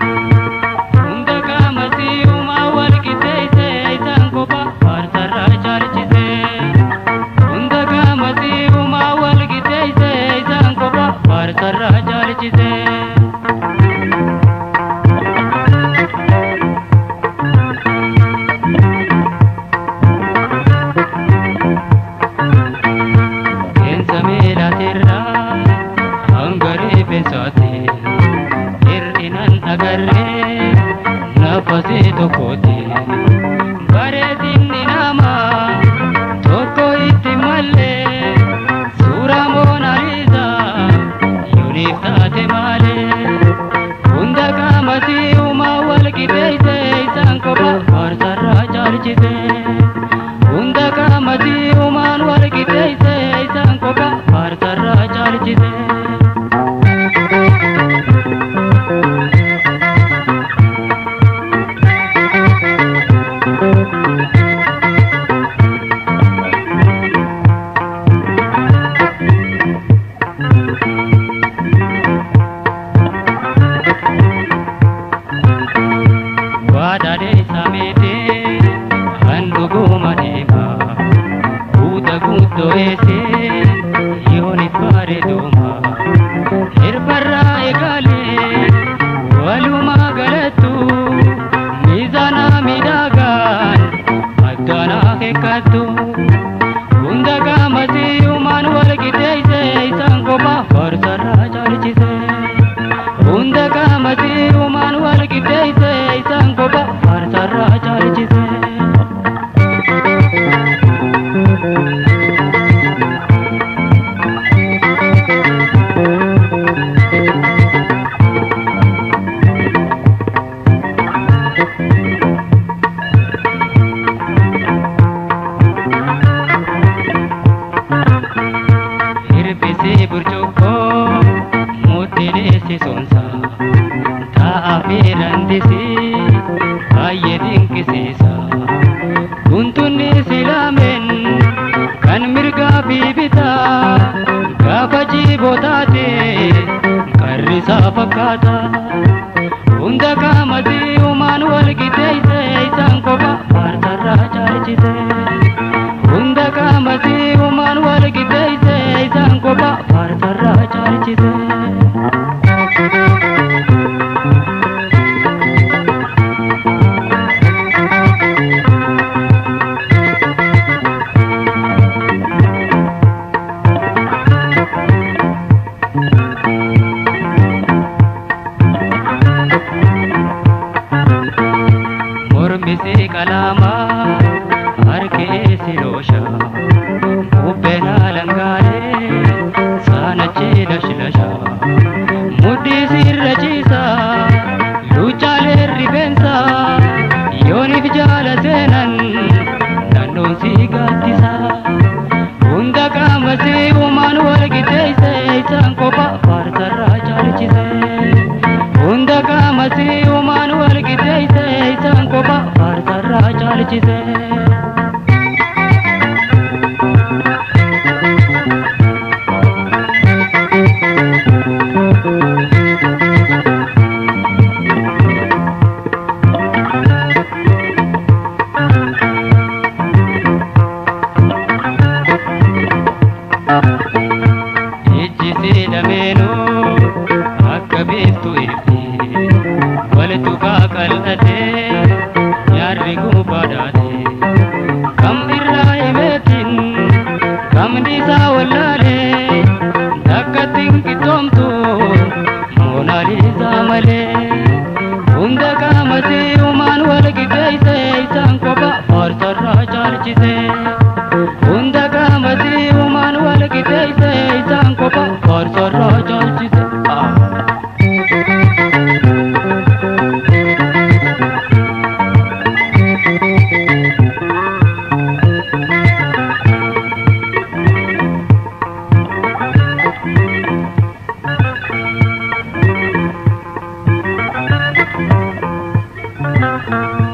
Hunda qaamasii uumaa wal qixxeessee isaan kophaa faarsarraa caalchisee. Hunda qaamasii uumaa wal qixxeessee isaan kophaa faarsarraa caalchisee. Qeensa miilaatirraa hanga rifeensaatti hir'inan agarree nafasii tokkotti. Bareedinni namaa tokko itti mallee suuraa Moonaaliisaa yooniif taate maalee. Hunda qaamasii uumaa wal qixxeessee isaan kophaa faarsarraa caalchisee. Hunda qaamasii uumaan wal qixxeessee isaan kophaa faarsarraa caalchisee. Waadaalee sameetee handhuguma deema guuta guuttoo eessee yoonif bareeduma hirbarraa eegalee walumaa galattu miizaanaa miidhagaan addaanaa keekkattu. Hunda qaamasii uumaan wal qixxeessee isaan kophaa faarsarraa caalchisee. Hunda qaamasii uumaan wal qixxeessee isaan kophaa faarsarraa caalchisee. Hir'isee burcuqqoo mudhiilee sonsa taa'aa fi randisii baay'ee dinqisiisa. Guntunni silaameen kan mirgaa fi bitaa gaafa jiibootaate qarrisaa fakkaata. Hunda qaamasii uumaan wal qixxeessee isaan kophaa faarsarraa caalchisee. Hunda qaamasii uumaan wal qixxeessee isaan kophaa faarsarraa caalchisee. Mormisi qalaamaa harki siloosha bubbeen alangaalee saanachi lashlasha mudhii sirra ciisa luchaalee rifeensa yooniif jaala seenan naannoon si gaaddisa. Hunda qaamasii uumaan wal qixxeessee isaan kophaa faarsarraa caalchisee. Hunda qaamasii uumaan wal qixxeessee isaan kophaa faarsarraa caalchisee. Ijji si lameenuu akka beektu ifti walitti qal'atee nyaarri gubaadhaate. Kam irraa himeetiin kam dhiisaa wallaalee takkatti hin qixxoomtu Moonaaliisaa malee. Hunda qaamasii uumaan wal qixxeessee isaan kophaa faarsarraa caalchisee. Hunda qaamasii uumaan wal qixxeessee Thank you.